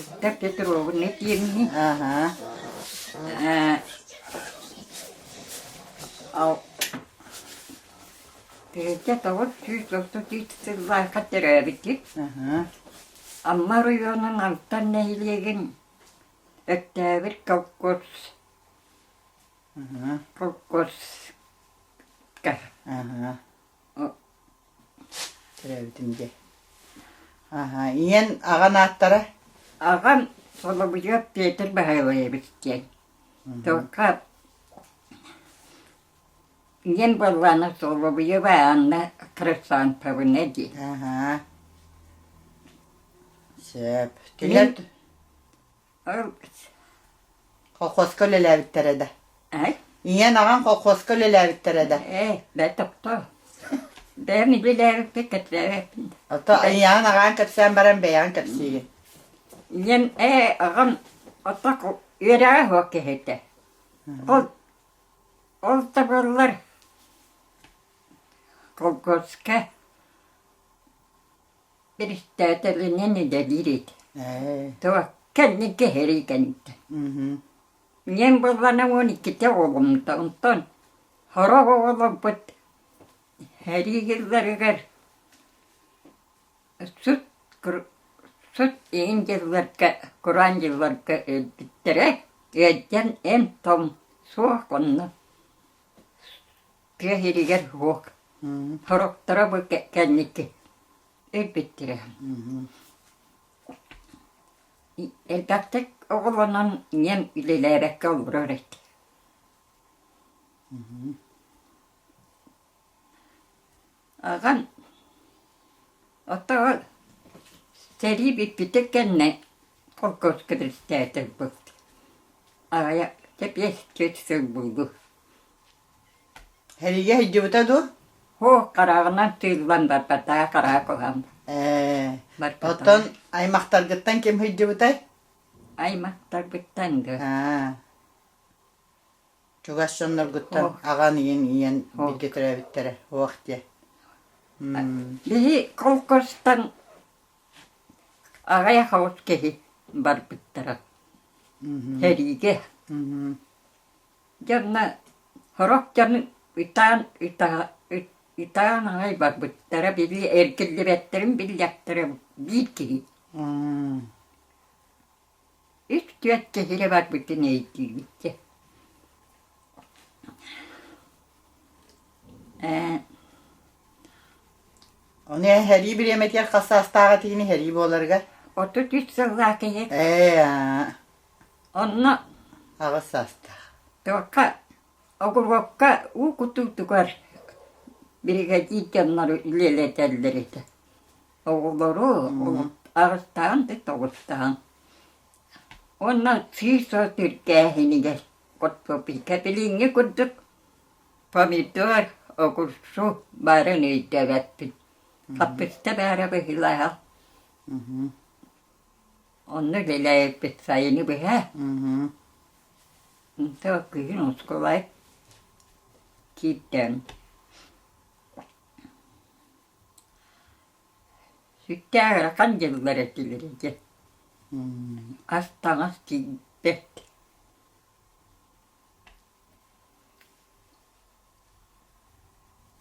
Виктор Петровна диэммин. Аһа. Э, ал 1933 сыллаахха төрөөбүтүм. Аһа. Амма оройуонун Алтан нэһилиэгин Өктөөбүр колхоз Аһа. колхозка Аһа. Төрөөбүтүм дии. Аһа. Ийэн аҕан ааттара? Аҕам Солобуйап Петр Баһылаевич диэн. Туохха ийэм буоллаҕына Солобуева Анна Хрисанфовна дии. Аһа. Сөп. Кинилэр Колхозка үлэлээбиттэрэ да? Ийэн аҕаҥ колхозка үлэлээбиттэрэ да? Ээ, бээ тохтоо. Бэйэм үлэлээбиппин кэпсээбэппин. Ото ийэҕин аҕаҥ кэпсээн баран бэйэҕин кэпсиигин. Ийэм ээ аҕам ото үөрэҕэ суох киһи этэ. Ол ол да буоллар колхозка Биристээтэлинэн үлэлиир этэ. Туох кэнники сэрии кэнниттэн. Ийэм буоллаҕына 12-те оҕоломмута. Онтон сорох оҕолорбут сэрии дьылларыгар сут сут иһин дьылларга, кураан дьылларга өлбүттэрэ. Ыалдьан эм-том суох онно тыа сиригэр суох. Сорохторо бу кэнники өлбүттэрэ. Элбэхтик оҕолонон ийэм үлэлээбэккэ олорор этэ. Аҕам оттон сэрии бүппүтэ кэннэ холкуоска председатель буолбут. Аҕыйах тэпиэс түөрт сыл буолуо. Һэриигэ сылдьыбыта дуу? Һуох, хараҕынан тыыллан барбатаа, хараҕа куһаҕан Ээ, барбатаҕа. оттон аймахтаргыттан ким сылдьыбытай? Аймахтарбыттан да. Аа, чугас дьонноргуттан Һуох. аҕан ийэн ийэн Һуох. бииргэ төрөөбүттэрэ. Һуох диэ. М Биһи колхозтан аҕыйах оҕус киһи барбыттара. Сэриигэ. Мгм. Дьэ онно сорох дьон ытаан ытаан аҕай барбыттара, били эргиллибэттэрин биллэхтэрэ биир киһи. Үс-түөрт киһи эрэ барбытын өйдүүбүт дьэ. Ээ Ону эн сэрии бириэмэтигэр хас саастаах этигиний сэрии буоларыгар? 33 сыллаах киһи. Ээ, аа. Онно Аҕыс саастаах. Туохха оҕуруокка уу кутуутугар биригэдьиир дьоннору үлэлэтэллэр этэ. Оҕолору аҕыстаан да тоҕустаан. Уонна сыыс от үргээһинигэр хортуоппуйга билиҥҥи курдук помидор, огурцу баарын өйдөөбөппүн. Хаппыыста баара быһыылааҕа. Онно үлэлээбиппит сайыны быһа. Онтон күһүн оскуола киирдэм. Сүрдээх ыарахан дьыллар этилэр дьэ. Ас-таҥас тиийбэт.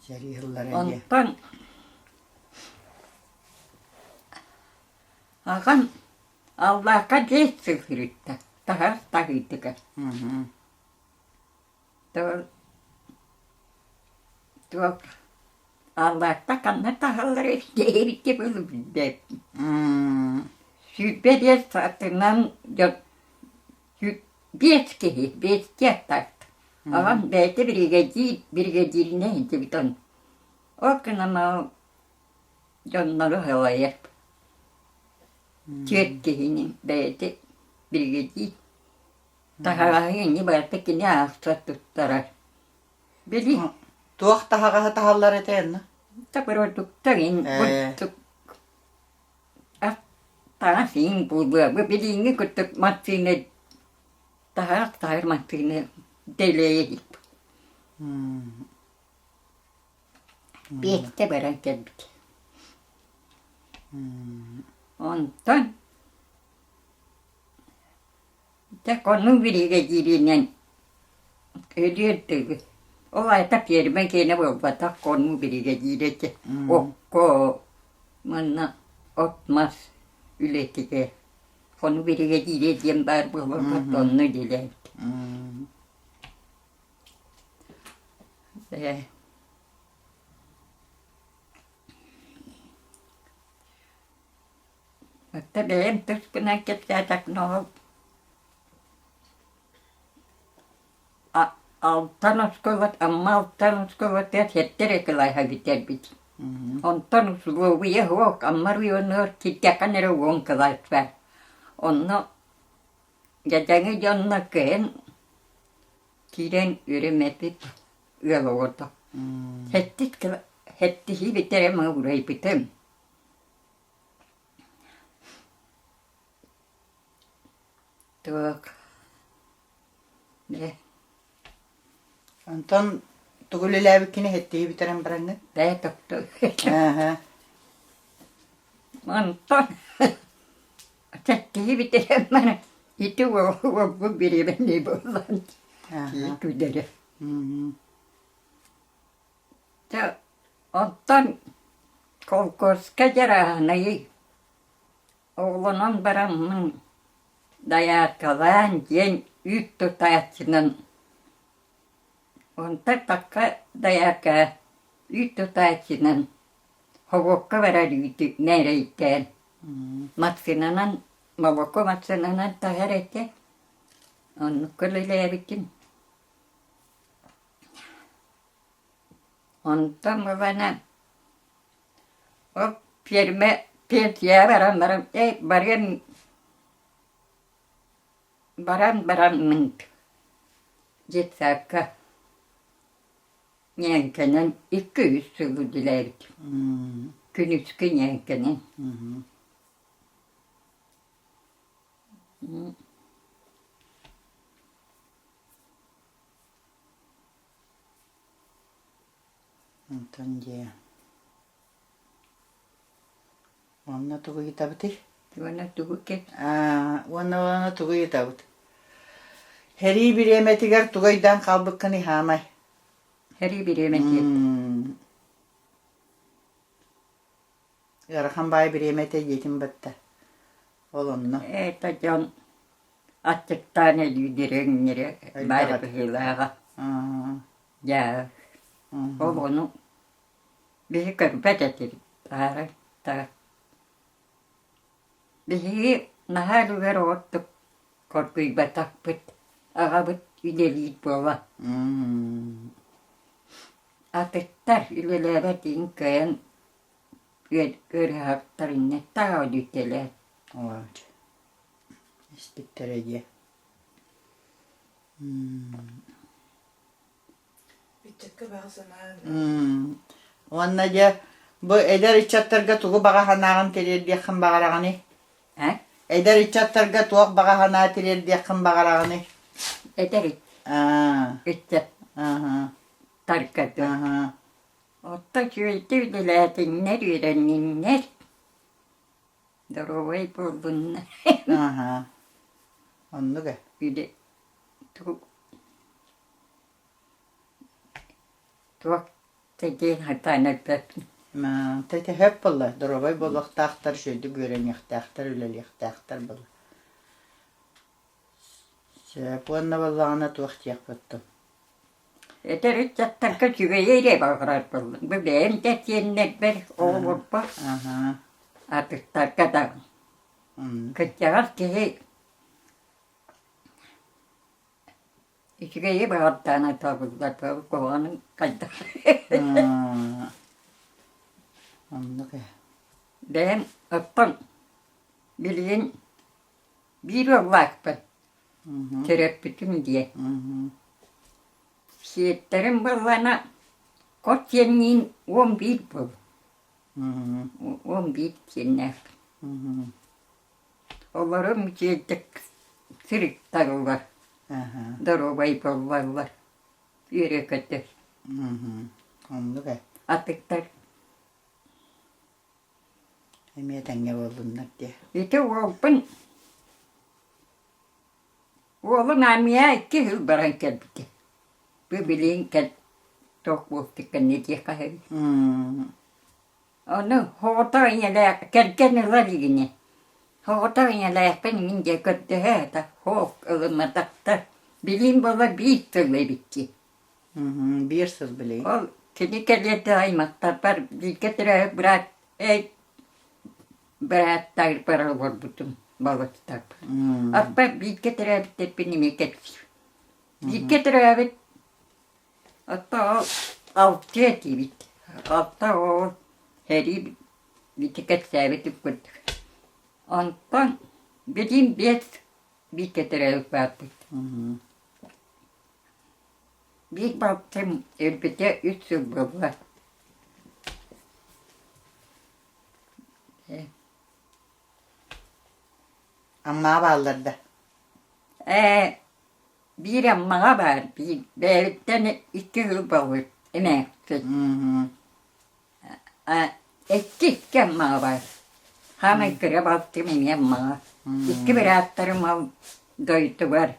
Сэрии сыллара дии. Онтон аҕам Аллаахха дьиэ сыһыарыйда, таһар таһыытыгар. Туох Аллаахха ханна таһаллара диэбиккэ дылы билбэппин. 25 саатынан дьон биэс киһи, биэстии аттаахтар. Аҕам бэйэтэ биригэдьиир, биригэдьииринэн сылдьыбыт ону. Ол гынан ол дьоннору салайар. Түөрт киһини бэйэтэ биригэдьиир. Таһаҕаһы ини барыта кини аахса туттарар. Били Туох таһаҕаһы таһаллар этэ онно? Продукта ин курдук таҥас иин буолуо. Бу билиҥҥи курдук массыына таһаҕас таһар массыына дэлэйэ илик. Биэстэ баран кэлбит. Онтон. Дьэ хонуу биригэдьииринэн өлүөр дылы. Ол аата пиэрмэ киэнэ буолбатах хонуу биригэдьиирэ этэ. Окко манна от-мас үлэтигэр хонуу биригэдьиирэ диэн баар буоларбыт онно үлэлээбит. Ээ Оттон бэйэм туспунан кэпсээтэхпинэ ол Алтан оскуолат Амма Алтан оскуолатыгар сэттэ эрэ кылааһы бүтэрбит. Онтон усулуобуйа суох Амма оройуонугар киирдэххинэ эрэ уон кылаас баар. Онно дьадаҥы дьонно кыайан киирэн үөрэммэппит ыал оҕото. Сэттис сэттиһи бүтэрэн уурайбытым. Так. Дьэ. Онтон тугу үлэлээбиккин иһиттии бүтэрэн бараҥҥын? Бээ тохтоо. Ааһа. Онтон сэттиһи бүтэрэн баран ити уолбут бириэмэннэй буоллаан Ааһа. күлэрэ. Мм. Дьэ Оттон холкуоска дьарааһынайы оҕолонон бараммын дайааркалаан диэн үүт тутааччынан онтон тахха дайаарка үүт тутааччынан собуокка барар үүтү мээрэйдээн массыынанан молоко массыынанан таһар этэ оннукка үлэлээбитим. Онтон ылана ол пиэрмэ пенсияҕа баран баран ээ барыам баран бараммын детсадка ньээҥкэнэн икки-үс сыл үлэлээбитим. Күнүскү ньээҥкэнэн. Онтон дьиэ Уонна тугу ыйытабытый? Уонна тугу кэп Аа, уонна уонна тугу ыйытабыт? Сэрии бириэмэтигэр тугу өйдөөн хаалбыккыный хаамай? Сэрии бириэмэтигэр М Ыарахан баай бириэмэтэ диэтим батта. Ол онно. Это дьон аччыктаан өлүүдэрэ Элбэх баар этэ. быһыылааҕа. Аа. Дьэ, ол ону биһи көрбөт этибит аара Биһиги наһаа үлүгэр оҕотук хоргуйбатахпыт, аҕабыт үлэлиир буола. Атыттар үлэлээбэт иһин кыайан ыарыһахтар иннэ таах өлүтэлээр. Испиттэрэ дии. Ыччакка баҕа санаа Уонна дьэ бу эдэр ыччаттарга тугу баҕа санааҕын тириэрдиэххин баҕараҕыный? Э? Эдэр ыччаттарга туох баҕа санаа тириэрдиэххин баҕараҕыный? Эдэр Аа. ыччаттарга Аһа. Аһа. Оттон үчүгэйдик үлэлээтиннэр, үөрэнниннэр, доруобай буоллуннар. Аһа. Оннук ээ. Үлэ тугу Туох да диэн сатаан эппэппин. Ити сөп буолла, доруобай буолуохтаахтар, үчүгэйдик үөрэниэхтээхтэр, үлэлиэхтээхтэр буолла. Сөп уонна буоллаҕына туох диэхпиттэн. Эдэр ыччаттарга үчүгэйи эрэ баҕарар буоллум. Бу бэйэм да сиэннэрбэр, оҕолорбор, атыттарга да. Кырдьаҕас киһи Үчүгэйи баҕардаан атаабыллар куһаҕанын хайдах Оннук ээ. Бэйэм оттон билигин биир уоллаахпын төрөппүтүм диэн. Сиэттэрим буоллаҕына хос сиэнниин 11 буол. 11 сиэннээхпин. Олорум үчүгэйдик сырытталлар, доруобай буоллаллар, үөрэ-көтө. Оннук ээ. Атыттар Эмиэ тэҥҥэ буоллуннар диэ. Ити уолбун Уолум армия икки сыл баран кэлбитэ. Бу билигин кэл туох буолтуккун диэххэ сөбүй. Ону соҕотох ийэлээх кэргэн ылар игини. Соҕотох ийэлээхпин мин дьэ көрдөһө да суох ылымматахтар. Билиим буола биир сыл эбиккин. Биир сыл билигин. Ол кини кэлиэтэ аймахтарбар бииргэ төрөөбүт быраат эй бырааттарбар олорбутум балыстарбар. Аппа бииргэ төрөөбүттэрбин эмиэ кэпсиир. Бииргэ төрөөбүт Оттон ол алтыа этибит. Алта оҕо сэрии ити кэпсээбитим курдук. Онтон билигин биэс бииргэ төрөөбүт баалбыт. Биир балтым өлбүтэ үс сыл буолла. Аммаҕа бааллар да? Ээ, Биир Аммаҕа баар, биир бэйэбиттэн икки сыл буолбут эмээхсин. Икки икки Аммаҕа баар. Хаамай кыра балтым эмиэ Аммаҕа. Икки бырааттарым ол дойдубар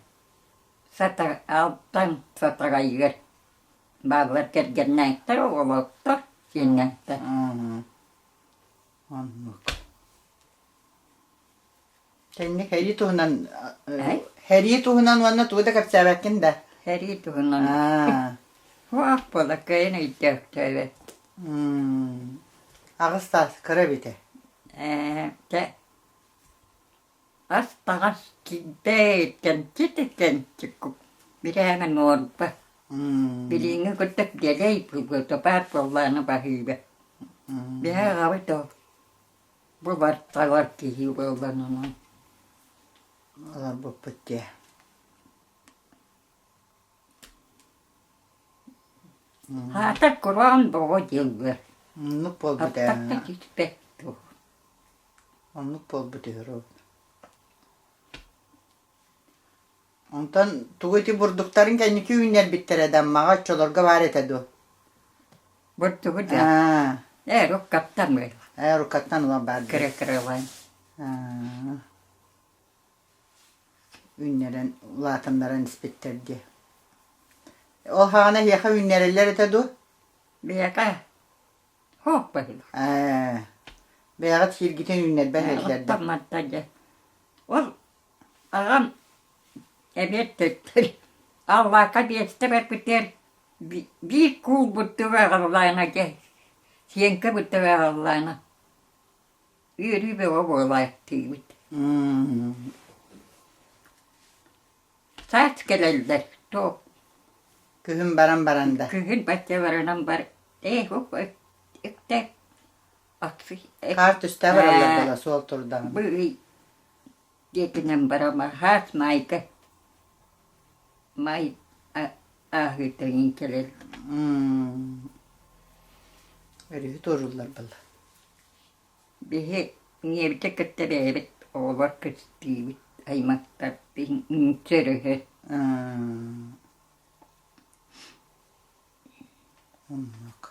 Сата Алтан Сатаҕайыгар бааллар кэргэннээхтэр, оҕолоохтор, сиэннээхтэр. Оннук. Кэнник һэрии туһунан һэрии туһунан уонна тугу да кэпсээбэккин да? Һэрии туһунан. Уох буола кыайан өйдөөхтөөбөт. Аҕыс саас кыра эбитэ. Ээ, дьэ ас-таҥас килбэйт кэмчи кэмчи бирээмэ нуорба. Билиҥҥи курдук дэлэй буолуо баар буоллаҕына баһыыба. Биһи аҕабыт ол Бу барталар киһи буолан онон Олорбуппут дии. Аата кураан боҕо дииллэр. Оннук буолбут ээ. Аттакка түспэт дуо? Оннук буолбут үһү Онтон тугу ити бурдуктарын кэнники үүннэрбиттэрэ да Аммаҕа оччолорго баар этэ дуо? Бурдугу да. Аа. Ээ, руккаттан быһыылаах. Ээ, руккаттан ылан баар дии. Кыра-кыралаан. Аа. Үүннэрэн, улаатыннаран испиттэр дии. Ол хаҕана эһиэхэ үүннэрэллэр этэ дуо? Биһиэхэ суох быһыылаах. Ээ. Бэйэҕит сииргитин үүннэрбэт этилэр да. Оттоммотто дьэ. Ол Аҕам эбиэт төттөрү аллаакка биэстэ барбытыгар биир куул бурдугу аҕаллаҕына дьэ сиэҥкэ бурдугу аҕаллаҕына үөрүү бөҕө буолаахтыыбыт. Саас кэлэллэр туох Күһүн баран баран да. Күһүн бачча баранан бар ээ үктэ Хаар түстэ бараллар буола суол турдаҕына. Быый диэтинэн барамаһаас маайга маай ааһыыта иҥин кэлэр Өрүһү туорууллар буолла. Биһи ийэбитэ кытта бэйэбит оҕолор кыстыыбыт аймахтарбын үҥсөрүһэ Оннук.